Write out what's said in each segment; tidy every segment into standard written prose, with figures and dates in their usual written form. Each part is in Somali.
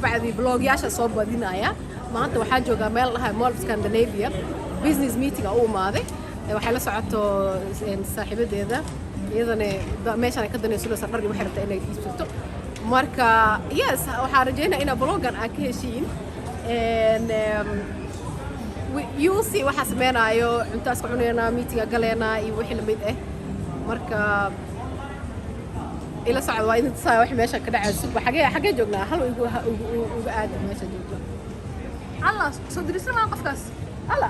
Kabacdi vlogyaasha soo badinaya. Maanta waxaa joogaa meel dhahay Mall of Scandinavia, business meeting u imaaday. Waxay la socoto saaxiibadeeda, iyadana meeshaan ay ka danaysanaysa dhar iyo waxay rabtaa inay iibsato. Marka yes, waxaan rajeynaya inaa vlogan aad ka heshiin. And, you will see waxaa sameynaayo, cuntaas ka cunaynaa, meetinga galeynaa iyo wixii lamid ah. Marka ila socod, waa idin tusaaya wax meesha ka dhacay. Suba xagee joognaa? Hal igu aada meesha joogno. Allah soo dirisna maa qofkaas. Alla,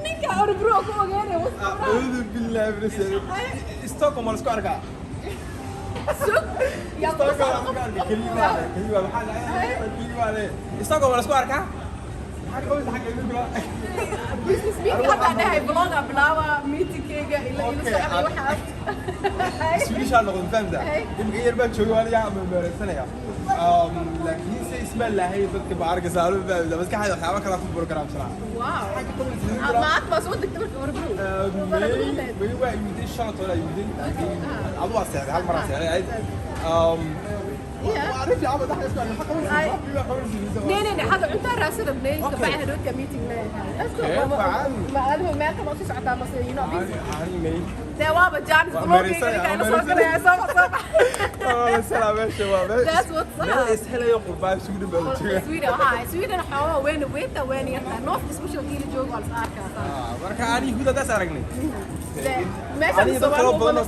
ninka Örebro ku ogeynaya. أعوذ بالله من الشيطان. Stockholm waa la isku arkaa. Sug yaa kula Stockholm socda. waa la isku arkaa. Keliya keliya maxaa dhacay? Keliya waa le. Stockholm waa la isku arkaa. Maxaa ka qabanaysa xagga idinku? Business meeting hadda dhahay, vloga bilaaba, meetingkayga ila Okay, socda waxaas. Swedish aan noqon, fahamta? Imika yar baan joogay, waan yaa meereysanaya. Laakiin se isma lahayn dadka ba arkaysa, anu fahamta? Maskaxda waxyaabo kale ku programsanaa. Wow. Maxaa ka qabanaysa idinku? Maanta baa soo degtay marka Örebro. May, waa imiday shalay toona imiday, laakiin adu waa seexday, hal mar aa seexday ahayd. Waa arrin fiican ba dhaxda isku arkin. Maxaa qabanaysa? Maxaa qabanaysa? Nee nee nee, hadda cuntaa raadsan rabnay. Okay. Kabacdi hadhowta meeting leeyahay. Let's go. Okay, fine. Ma adigu meel kale oo sii socotaa mase you not busy? Ani may. Dee waaba chance. Waa vlogayga meereysanaya, ninka ila waa soo galaya, soo bax, soo bax. Waa salaam, meesha waa meel. That's what's up. Meel is helayo qurbaan Sweden baa la joogaa. Sweden, waxaa Sweden xoogaa weyna weynta weyna yartaa. North especially hadii la joogo waa la is arkaa. Ah, marka ani huda daas aragnay. Dee meesha Aniga dad kaloo badan oo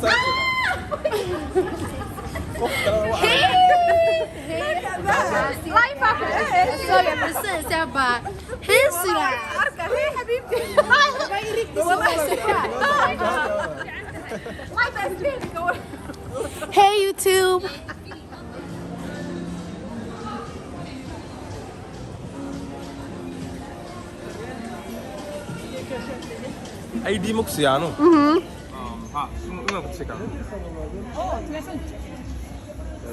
qof kale waa aragnay. Såg jag precis. Jag bara, hej syrra! Arka, hej حبيبتي. Wallahi. Wallahi. Hej YouTube! ID ma ku siyaano? Ha, inaan ku tusi karo.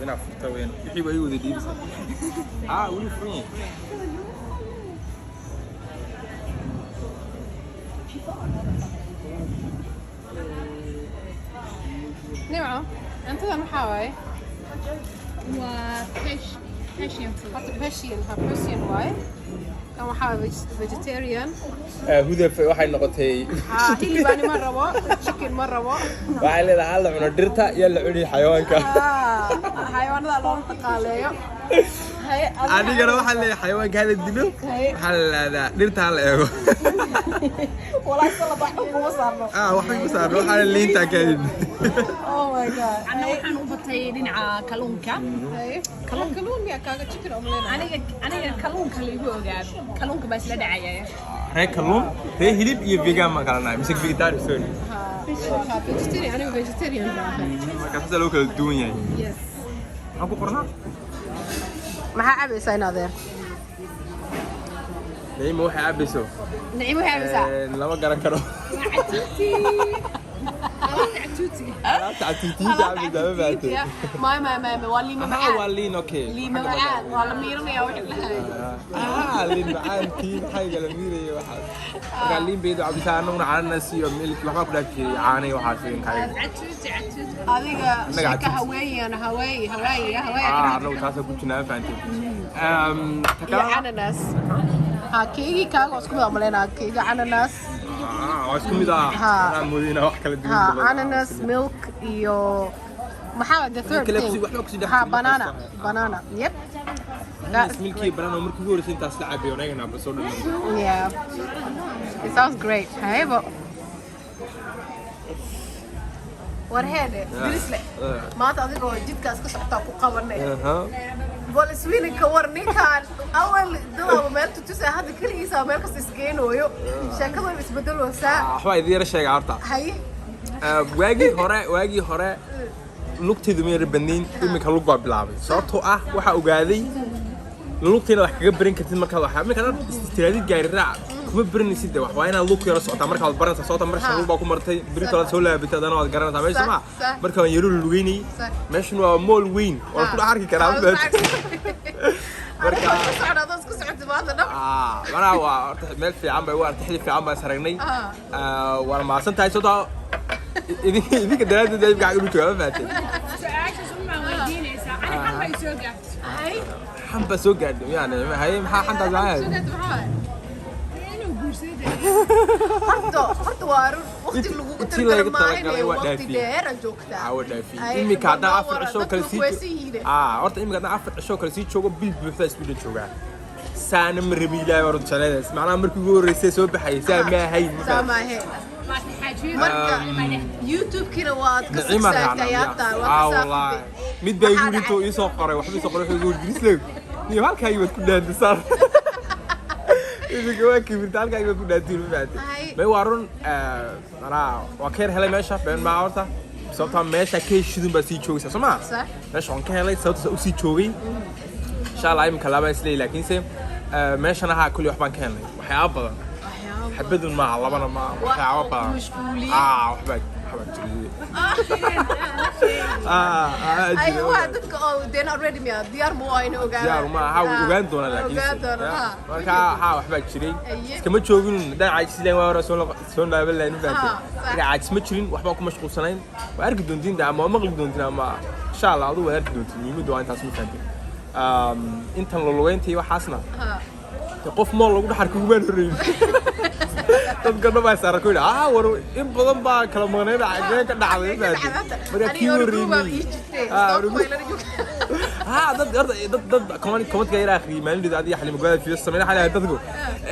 Inaa furta weyn. Wixii baa ii wada dhiibisa. Ah, weli furan yahay. Nimco, cuntadan maxaa waaye? Waa passion fruit. Horta Persian, ha, Persian waaye. Kan waxaa vegetarian. Huda waxay noqotay Ha, hilib ani ma rabo, chicken ma rabo. Waxay leedahay hal la cuno dhirta iyo la cuni xayawaanka. Ah, xayawaanada loola dhaqaaleeyo. Haye, Anigana waxaa leeyahay xayawaanka hala dilo. Haye. Waxaa la lahdaa dhirta hala eego. Walaa sala waxba kuma saarno. Ah, waxba ku saarno, waxaa liintaa ka helin. Oh my God. Anna waxaan u batay dhinaca kalluunka. Haye. Kalluun miyaa kaaga chicken omelette? Aniga kalluunka la igu ogaado. Kalluunka baa isla dhacaya. Reer kalluun, reer hilib iyo vegan baan kala nahay, mise vegetarian, sorry. Ha, ha, vegetarian, aniga vegetarian baan ahay. Marka saasaa loo kala duwan yahay. Yes. Maxaan ku qornaa? Maxaa cabaysaa in adeer? Naciima waxay cabayso. Naciimo waxay cabaysaa. Lama garan karo. Catuuti. Alaabta catuuti. Alaabta catuutiinta cabaysaa, ma fahamtay? May may may may, waa liima Aha, macaan. waa liin, okay. Liima macaan waa la miiranaya wixii la hayo. Ah, liin macaantii maxay kala miiraya waxaas. Marka liin baydu cabisaa, annaguna cananas iyo milk waxbaa ku dhex jiray, caano iyo waxaas weyn kaaga. Catuuti catuuti. Adiga Annaga sheeka catuuti. Haweenyan haweey haweey haweey. Ah, annagu taasoo ku jirnaa, ma fahantay? Ta Iyo kalena cananas. Ha, keygii kaaga waa isku mid aan malaynaa, keyga cananas. Ah, waa isku mid ah. Ha. Anaa moodayna inaa wax kala duwan Ha, badan. cananas, milk iyo maxaa the third Kale thing? waxba kusii dhex Ha, jirin, banana, markaas. banana. Yep. Cananas milk iyo banana markii ugu horreysay intaas la cabiyo anagana ba soo dhammaan. Yeah. It sounds great. Haybo. War heede, dirisle. Maanta adigoo jidkaas ka socotaa ku qabanay. Aha. Bal Sweden ka war, ninkaan awal dadaaba meel tutusa, hadda keligiisa meel kasta isgeynooyo. Sheekadu way isbedeloosaa. Ah, waxbaa idin yara sheega horta. Haye. Ah, waagii hore lugtaydu ma yara badnayn, iminka lug baa bilaabay, sababtoo ah waxaa ogaaday lugtayna wax kaga baran kartid. Markaad wax markaad tiraadid gaari raac kuma baranaysid de wax, waa inaad lug yara socotaa markaad baranaysaa, sababta marka lug baa ku martay, berito waad soo laabatay, haddana waad garanaysaa meesha ma Sax. marka waan yaro lugeynayay. Sax. Meeshan waa mall weyn, waa ku dhex arki karaa, ma fahamtid? Marka isku socda, adoo isku socotay maanta dhab. Ah, manaa waa horta meel fiican bay u aragtay, xilli fiican baan is aragnay. Ah, waana mahadsan tahay, sababtoo ah idinka daraaddeed ay gacan ugu joogaa, ma fahamtid? Su-aashaas unbaan weydiinaysaa. Ani hal bay soo Soo gaartay. Hay. Xan baa soo gaadhay yani. Haye, maxaa xantaas Soo ahayd? gaartay maxaa waaye? Inuu guursaday. Horta waa run, waqti lagugu Intii talagalay laga maahan talagalay ee waa waqti dhaafiyey. dheer aad joogtaa. Aa, waa dhaafiyey. Ay, Imika haddaan noo 4 waran, cisho kale dadku sii way sii yihiin. Aa, horta imika haddaan 4 cisho kale sii joogo, bil buuxda Sweden joogaa. Saana ma rabi, Ilaahay waa runta jecleedays. Macnaha markii ugu horreysay soo baxayay saa ma ahayn, ma Saa fahamtay? ma ahayn. Maartay xaajiyada. Marka YouTube-kina waad ka Naciima sigsaagtay, raacnaa. hataa Aa, waa ka wallaahi. saaftay. Mid baa igu Maxaa yidhi intuu dhacay? ii soo qoray, waxba ii soo qoray, wuxuu igu yidhi, "Grislew, niyo halkaagii baad ku dhaantay saar. Iminka waa kibirta, halkaagii baad ku dhaantay," ma fahamtay? Ay. May, waa run, manaa waa ka yar helay meesha, been maa horta. Sababtaa meesha ka heshidun baa sii joogaysaa, soo maa? Sax. Meesha waan ka helay, sababtaas usii joogay. Insha Allah iminka laabaan isleeyahay, laakiinse meeshana haa, kulli wax baan ka helnay, waxyaabo badan. Xabadun maaha, labana maaha, waxyaabo oo badan. Mashquuliyey. Aa, waxbaa jiriyey. Aa, Ay, jira, waa dadka oo they're not ready miya, diyaar ma waa inay ogaadaan. Diyaar ma aha, way ogaan doonaa laakiinse. Ogaan doonaa, ha. Marka haa, waxbaa jiray. Aye. Iskama joogin, haddaan caajis lahayn waa hore soo laaban lahayn, ma fahamtay? Ha, sax. Marka caajis ma jirin, waxbaa ku mashquulsanayn. Waa arki doontiin de, ama waa maqli doontiin, ama insha Allah adigu waa arki doontiin. Muhiimaddu waa intaas, ma fahamtay? Intan lulugeynta iyo waxaasna Ha. dee qof mall lagu dhex arko ugumaan horreyn. Dadka dhan baa saara ku yidhi, "Ah, war in badan baa kala maqnayn, xagee ka dhacday?" Ma fahamtay? Marka kii horreeyey. Ha, dad horta dad comment-ka yar akhriyay maalinteeda adiga Xalimo Gobaad video sameyn xalay dadku.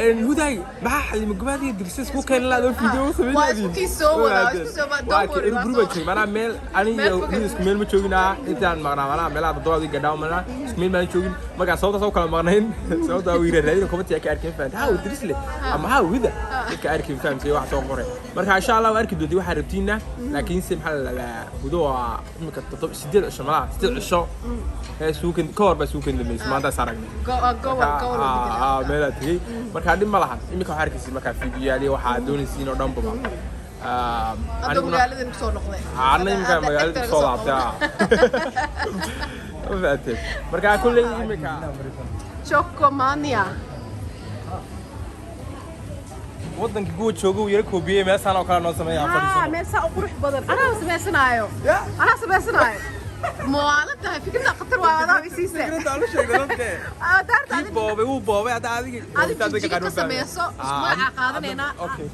Een hudaay, maxaa Xalimo Gobaad iyo Dirsis ku keenay laado video sameyn? Waa isku kii soo wadaa, waa isku soo wadaa, don't worry, waa group soo- joogay manaa meel ani Meel iyo fog. mid isku meel ma joogin, ah, intaan maqnaa manaa meelaha toddobaad iyo gadhaa manaa isku meel maan joogin. Markaa sababtaas oo kala maqnayn, sababtaa uu yiraahdaa raadina comment ka arkeen, fahamtay? Ha, Dirisle ama ha wida dadka arkeen, fahamtay? Wax soo qoray. Marka insha Allah waa arki doontii waxaa rabtiina, laakiinse maxaa la dhahdaa, gudo waa imika 7, 8 cisho malaha, 8 cisho ee suukan ka hor baa suukan dambeysay maantaas aragnay. Meelaa tegey. Marka dhib ma lahan, imika waxaa arkaysid markaa fiidiyoyaal iyo waxaa doonaysiin oo dhanbaba. Hadda magaaladan kusoo noqday. Ana imika magaalada kusoo laabtay, ma fahanteen? Marka kulley imika Chocomania. waddanka kuwa jooga uu yara koobiyey, meeshaan oo kale noo sameeya aan Haa, fadhiisano. Meel saa u qurux badan anaa sameysanaayo. Ya. Anaa sameysanaayo. Muwaala tahay, fikradda khatar waa, adaa isiise. Fikradda aan u sheegnay dadka. Ah, daarta Kii adi. boobay, wuu boobay hadda adiga. Adi jijjiga ka sameyso, isku magacaa qaadanaynaa. Okay.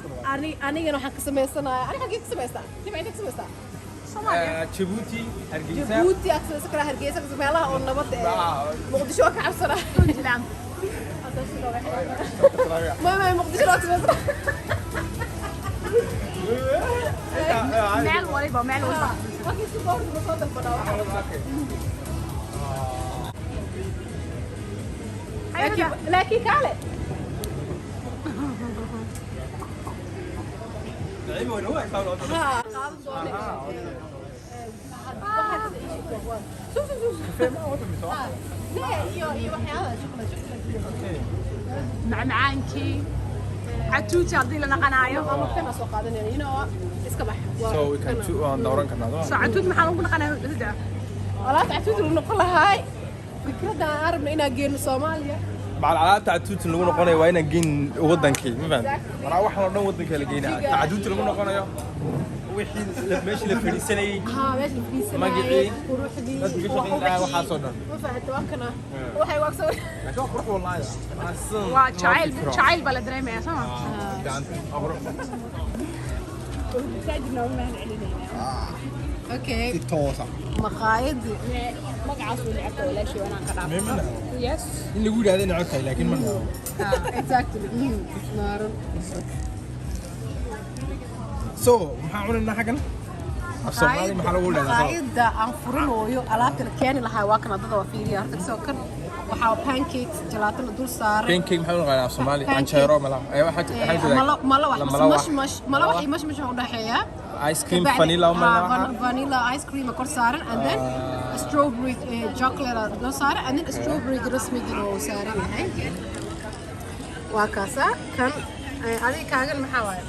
Anigana waxaan ka sameysanaya, aniga xaggee ka samaystaa? Jimca, intee ka samaystaa? Jabuuti, Hargeysa. Jabuuti aad sameysan karaa, Hargeysa ka meelaha oo nabadda ee. Muqdisho waa ka cabsanaa. May, Muqdisho waa ka sameysanaa. Meel waliba, meel waliba. Markii isku boordi soo dalbanaa waxaa. Laakiin kaale. Haa, qaadan doone. Sug, sug, sug. Nee, iyo waxyaalaha chocolate. Macmacaankii. Catuuti haddii la naqanaayo. Ama kana soo qaadanayna, iska bax. Waa So we can kana. waan dooran karnaa, soo ma? So catuuti maxaa lagu naqanaya hudda? Alaabta catuuti lagu noqon lahaay. Fikradda aan rabno inaan geeno Soomaaliya. Macal alaabta catuuti lagu noqonayo waa inaan geyn wadankii, ma fahamtay? Maraa waxaan oo dhan wadanka la geynaa. Catuuti lagu noqonayo wixii meeshii la fadhiisanayay. Haa, meesha la fadhiisanayay, Magicii, quruxdii, dadka ka shaqeyn lahaa, waxaasoo dhan. Ma fahamtay? Waa kana. Waxay waa soo. Laakiin waa qurux wallaahi. Waa sidan Waa loo jacayl, fikiro. Jacayl baa la dareemayaa, soo ma? Gacanta. Waa qurux. Taajirna waa mahad celinaynaa. Okay. Si toosa. Maqaayadii. Magacaas wuu necabta walaashii, waa inaan ka dhaafo. Meemana. Yes. In lagu yidhaahdo inay cod tahay, laakiin ma naho. Exactly. Naaran. So, maxaa cunaynaa xaggan? Af Soomaali maxaa lagu dhahdaa? Maqaayadda aan furinooyo alaabta la keeni lahaa waa kan, dada waa fiiriya horta soo kan waxaa pancakes jalaato la dul saaray. Pancake maxaa lagu dhahdaa af Soomaali? Pancake. Canjeero malaha. Waxaa Malo malawax. Malawax. Mashmash, malawax iyo mashmash waxa u dhexeeya. Ice cream vanilla Haa, malaha. Vanilla ice cream kor saaran and then strawberry chocolate aa dul saaran and then strawberry rasmigina uu saaran yahay. Waa kaasa kan adiga kaagan maxaa waaye?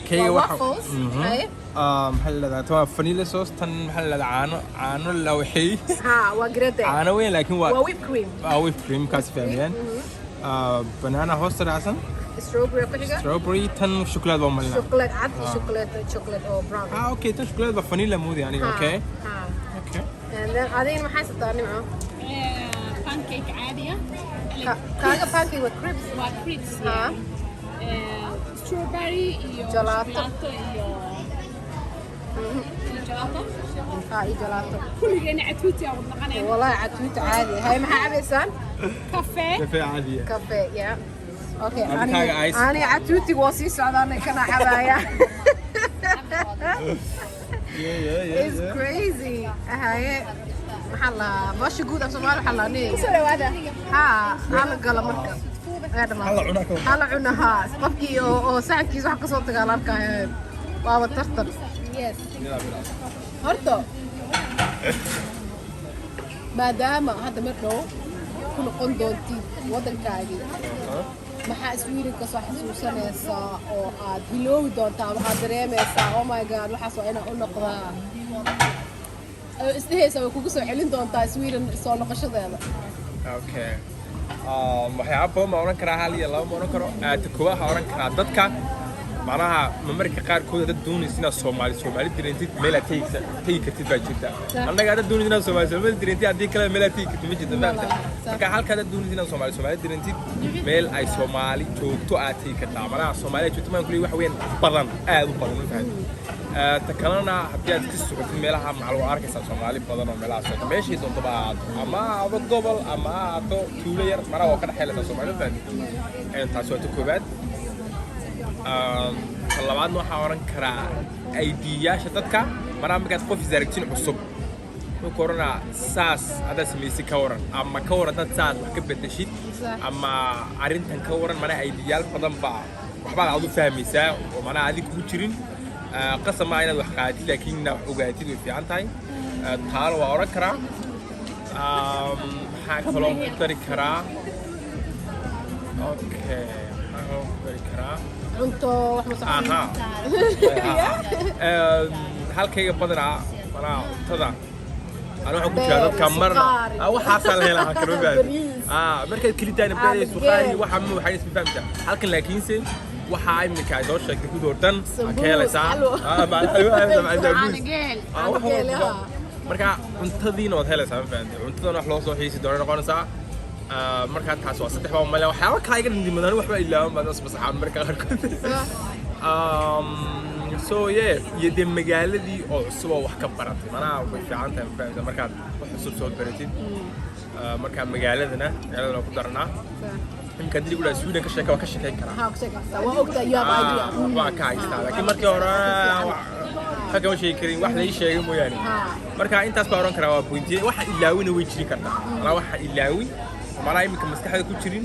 Kayga Waa waxa waffles. Haye. Ah, maxaa la dhahdaa? Tan waa vanilla sauce, tan maxaa la dhahdaa? Caano la waxay. Haa, waa grete. Caano weyn laakiin waa Waa whipped cream. Waa whipped cream kaas fahmayaan. Ah, banana hoosta raacsan. Strawberry ku xiga. Strawberry, tan shuklaad baa malina. Chocolate cad iyo chocolate oo brown. Ah, okay, tan shuklaad baa vanilla moodi aniga, okay. Haa. Okay. And then adigana maxay sataa, Nimco? Kaaga pancake with crepes. Waa crepes. Ha. Strawberry iyo Gelato. Gelato iyo gelato. Ha, iyo gelato. Kulligeena catuuti aan wada naqanayna. Wallahi catuuti caadi. Hay, maxaa cabaysaan? Kafee. Kafee caadiya. Kafee, yeah. Okay. Cabitaaga Aniga ice. Aniga catuutiga waa sii socdaan, kana cabaaya. It's crazy. Haye, maxaa la varsågod af Soomaali waxaa la dhihi. Kusoo dhawaada. Ha, hala gala marka. Ayaa dhamaatay. Hala cunaa ka. Hala cuna, haa. Qofkii oo saxankiisa wax kasoo tagaa la arkaayo. Waaba tartan. Yes. Horta maadaama hadda mar dhow ku noqon doontid waddankaagii, maxaa Sweden ka soo xasuusanaysaa oo aad hiloobi doontaa ama aad dareemaysaa, "Oh my God, waxaas waa inaan u noqdaa," oo isdhehaysa way kugu soo celin doontaa Sweden soo noqoshadeeda? Okay. Waxyaaba badan baan oran karaa, hal iyo laba ma oran karo. Ta koowaad waxaan oran karaa dadka macnaha mamarka qaarkood dad doonaysa inaad Soomaali Soomaali dareentid, meel aad tegi kartid baa jirta. Annaga dad doonaysa inaad Soomaali Soomaali dareentid, haddii kale meel aad tegi kartid ma jirto, fahamta? Marka halkaa dad doonaysa inaad Soomaali Soomaali dareentid, meel ay Soomaali joogto aad tegi kartaa. Macnaha Soomaali joogto maan kuley, waxa weeyaan badan, aad u badan, ma fahamtid? Ta kalena, haddii aad ka socotid meelaha, maxaa lagu arkaysaa Soomaali badan oo meelaha socota, meeshii doontaba ha ahaato, ama ha ahaato gobol ama ha ahaato tuulo yar, maraha waa ka dhex helaysaa Soomaali, ma fahamtid? Taasi waa ta koowaad. Ta labaadna waxaa oran karaa ideayaasha dadka. Maraha markaad qof is aragtin cusub, wuxuu oranaa, "Saas haddaad samaysay ka waran?" ama "Ka waran dad saas wax ka bedeshid?" Ama "Arrintan ka waran?" Mana ideayaal badan baa waxbaad aad u fahmaysaa oo manaa adig kugu jirin. Qasab maa inaad wax qaadatid, laakiin inaad wax ogaatid way fiican tahay. Taana waa oran karaa. Maxaa kaloo ku dari karaa? Okay, maxaa kaloo ku dari karaa? Cunto wax ma socon. Aha. Halkayga badanaa manaa cuntada ana waxaan ku jiraa dadka marna suqaari. Waxaasaa la helaa halkan, ma fahamtid? Bariis. Markaad kelitaan beer, suqaari, geel. Waxa ma waxay isma fahamtaa halkan, laakiinse waxaa iminka ay soo sheegtay kudoo dhan waa ka Sambuus, helaysaa. xalwo. Xalwo, sambuus. Geel. Wax geel, walba. haa. Marka cuntadiina waad helaysaa, ma fahamtay? Cuntadana wax loo soo xiisi doona noqonaysaa. Marka taas waa saddex baa male. Waxyaaba kale iga dhimadaan, waxba ilaawan baan ismasaxaa marka qaarkood. So yeah, iyo dee magaaladii oo cusub oo wax ka baratay, manaha way fiican tahay, ma fahamtay, markaad wax cusub soo baratid. Marka magaaladana ku daranaa. Imika haddii lagu dhaha Sweden ka sheeka, waa ka sheekayn karaa. Haa, ku sheekaysaa, waa ogtaa, you have idea. Waxbaa ka haystaa, laakiin markii hore waxa kama sheegi karin, wax lai sheegay mooyaane. Marka intaas baa oran karaa, waa pointiye. Waxa ilaawina way jiri kartaa, manaa waxa ilaawi manaa iminka maskaxda ku jirin,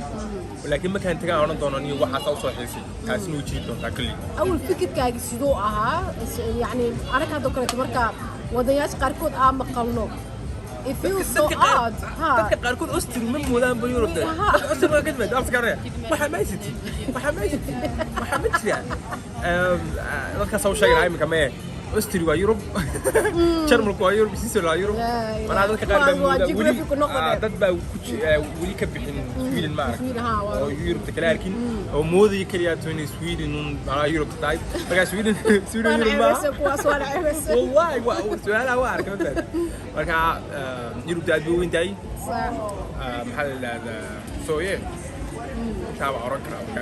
laakiin markaan tagaan oran doono, "Niyo, waxaasaa usoo xiisay." Taasina way jiri doontaa kulli. Awal fikirkaagi siduu ahaa? Yacni anaga haddoo kaleeto marka wadayaasha qaarkood aa maqalno, it feels so odd. Ha. Dadka qaarkood Austria ma moodaan ba Yurub. Dadka Austria ma kadib Afrika waxa ma haysatid, waxa ma haysatid, waxa ma jiraan. Dadkaas u sheegay iminka mee Austria waa Yurub, Jarmalku waa Yurub, Switzerland waa Yurub. Laa Manaa dadka qaar baa ilaaha. Waa moodaa weli geography ku noqon. Dad baa ku weli ka bixin Sweden, ma arag Sweden, ha, waa. oo Yurubta kala arkin oo moodaya keliya inay Sweden un manaa Yurubta tahay. Marka Sweden Waana Yurub ma ceebeysa kuwaas, waana ceebeysa. Wallahi waa su'aalaha waa arkay, ma fahamtid? Marka Yurubta aad bay u weyn tahay. Maxaa la yidhahdaa, so yeah, intaa baa oran karaa marka.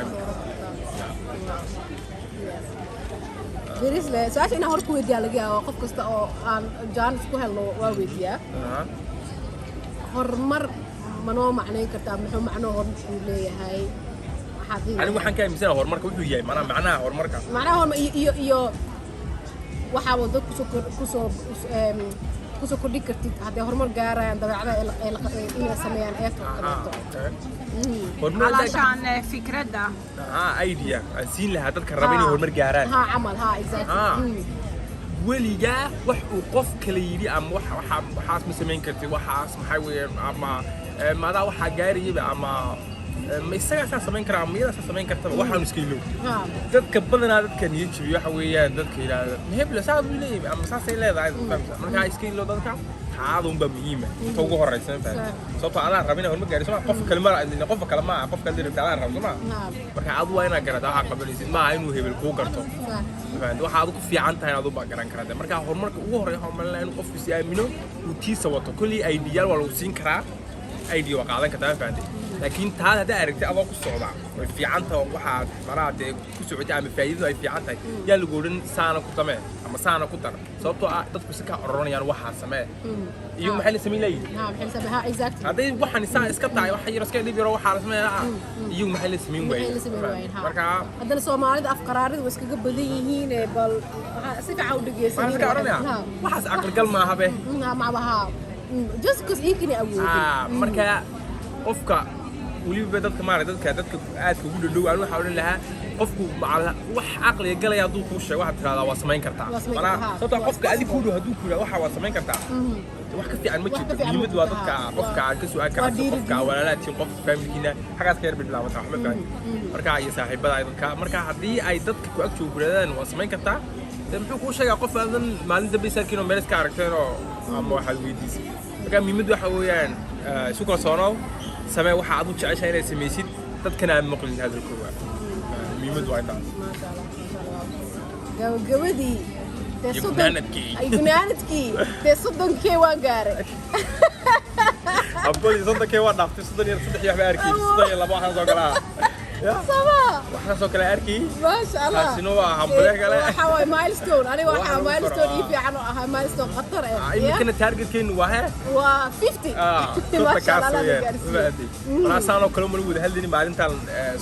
Berisle su-aasha inaan hor ku weydiiyaa laga yaabo, qof kasta oo aan jaanis ku helno waa weydiiyaa. Horumar manoo macnayn kartaa? Muxuu macnoo horumarkuu leeyahay? Maxaad dhihi Anigu waxaan ka aaminsanahay horumarka wuxuu yahay macnaha horumarka. Macnaha horumar iyo waxaaba dad kusoo kordhin kartid hadday horumar gaarayaan, dabeecadaha inay sameeyaan eeto kaleeto. Horumar علشان fikradda. Idea aan siin lahaa dadka raba inay horumar gaaraan. Ha, camal, ha, exactly. Weligaa wax uu qof kale yidhi ama wax waxa waxaas ma samayn kartid, waxaas maxaa weeyaan, ama maadaa waxaa gaarayaba, ama ma isagaasaa samayn karaa, ama iyadaasaa samayn kartaba, waxaanu iska ilow. Dadka badanaa dadka niyad jabiyo waxa weeyaan dadka yidhaahda, "Hebla saa buu leeyahay" ama "Saasay leedahay," fahamta? Markaa iska ilow dadka, taada unbaa muhiima inta ugu horeysa, ma fahamta? Sababtoo adaa raba inaad horumar gaariso, ma qofka kale, ma qofka kale, ma qofka kale rabta, adaa raba, soo ma? Marka adu waa inaad garataa waxaa qabanaysid, maaha inuu hebel kuu garto. Fahamta? Waxa aad ku fiican tahay adu baa garan karaa. Marka horumarka ugu horeeya waxaan malinaya inuu qofku is aamino, uu tiisa wato. Kolley ideayaal waa lagu siin karaa. Idea waa qaadan kartaa, ma fahantay? Laakiin taas haddaa aragtay adoo ku socda way fiican tahay oo waxaad manaha dee ku socotay ama faa'iidadu ay fiican tahay, yaa lagu odhan saana ku samee ama saana ku dar, sababtoo ah dadku si kaa oranayaan waxaa samee, iyagu maxay la samayn layihin? Ha, maxay la ha, exactly. Hadday waxaan saa iska tahay, waxa yar iska dhib yaro waxaa la sameeyaa, iyagu maxay la samayn Maxay waayeen? la samayn waayeen, ha. Marka Haddana Soomaalida afqaraarida way iskaga badan yihiin ee bal waxaa si fiican u dhegeysan. Waxaan iska oranaya waxaas caqligal maaha be. Macbaha just because iikani awoodin. Ah, marka qofka weliba dadka maarag dadka aadka ugu dhadhow aan waxaa odhan lahaa, qofku wax caqliga galaya hadduu kuu sheego, waxaad tirahdaa waa samayn kartaa. Waa samayn Macnaha, kartaa. sababtoo ah Waa qofka adig kuu dhow hadduu ku yidhahdo waxa waa samayn kartaa, wax ka fiican ma Wax ka jirto. fiican ma Muhiimadu waa jirto, dadka ha. qofka aad ka su'aal Waa karto, qofka dhiirigelin. walaalaatiin, qof family-giina xagaas ka yar bilaabataa, wax ma fahanti? Marka iyo saaxiibada ay dadka, marka haddii ay dadka ku ag joogo ku yidhahdaan waa samayn kartaa, dee muxuu kuu sheegaa qof aadan maalin dambe is arkin oo meel iska aragteen oo ama waxaad weydiisay? Marka muhiimaddu waxa weeyaan, isu kalsoonow, samee waxa aad u jeceshahay inaad samaysid, dadkana aan maqlin hadalkooda. Muhiimaddu waa intaas. Maasha Allah, maasha Allah. Gabagabadii dee Iyo gunaanadkii. Ay, gunaanadkii dee 30K waan gaaray. Abadii 30K waa dhaaftay, 33 iyo waxba arkay, 32 waxaan soo galaa. Ya, Sama. Waxaan soo kale arkay. Maasha Allah. Taasina waa hambalyo kale. Waxa waay milestone aniga, Waa waxaa lagu milestone koro, ii fiican oo ahaa, milestone khatar eh. Ah, iminkana target-keenu waa hee? Waa 50. Ah, Maasha kontonkaas Allah, weeyaan. gaarsiiyey. Mafahanti? Manaa saan oo kale uma wada hadlaynin maalintaan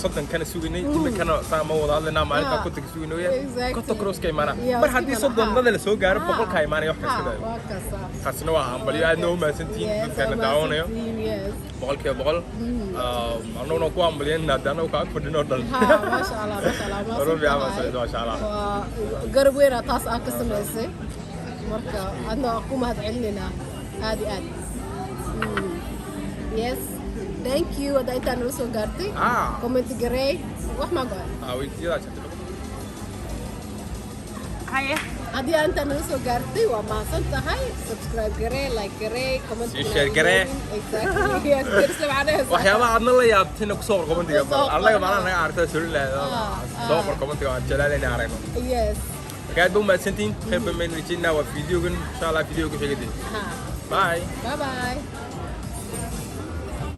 30-kana sugaynay, iminkana saan ma wada hadlaynaa maalintaan 50-ka sugaynay weeyaan. 50 cross ka imaanaa. Yeah, Mar iska haddii imaanaa. 30-nada la soo gaaro, 100-ka imaanaya wax kasta daayo. Waa kasa. Taasina waa hambalyo, aadna u mahadsantihiin Yes, dadkana waa daawanayo. mahadsantihiin, yes. 100%. Annaguna ku hambalyeynaa hadda annagu ka ag fadhino dhan. Ha, maasha Allah, maasha Allah. Run fiican baa Mahadsan samaysa, maasha Allah. Waa garab weyn aa taas aa ka samaysay, marka adna waa ku mahad celinaynaa aad iyo aad. Yes, thank you hadda intaa nala soo gaartay. Comment garey wax maa go-an. Ah, weydiiyadaa jirta. Haye. Haddii aa intaa nala soo gaartay, waa mahadsan tahay. Subscribe garee, like garee, comment. Sii share garee. Exactly, yes, dersle macnaheesa. Waxyaabaha aadna la yaabtayna kusoo qor comment-iga. Kusoo qor. Annaga macnaha naga aragtaa soo lahayd. Soo qor comment-iga, waan jeclaan inaan aragno. Marka aad ba u mahadsantihiin, khayr baan baynu rajeynaa. Waa video-gan, insha Allah video ku xiga dee. Bye. Bye bye.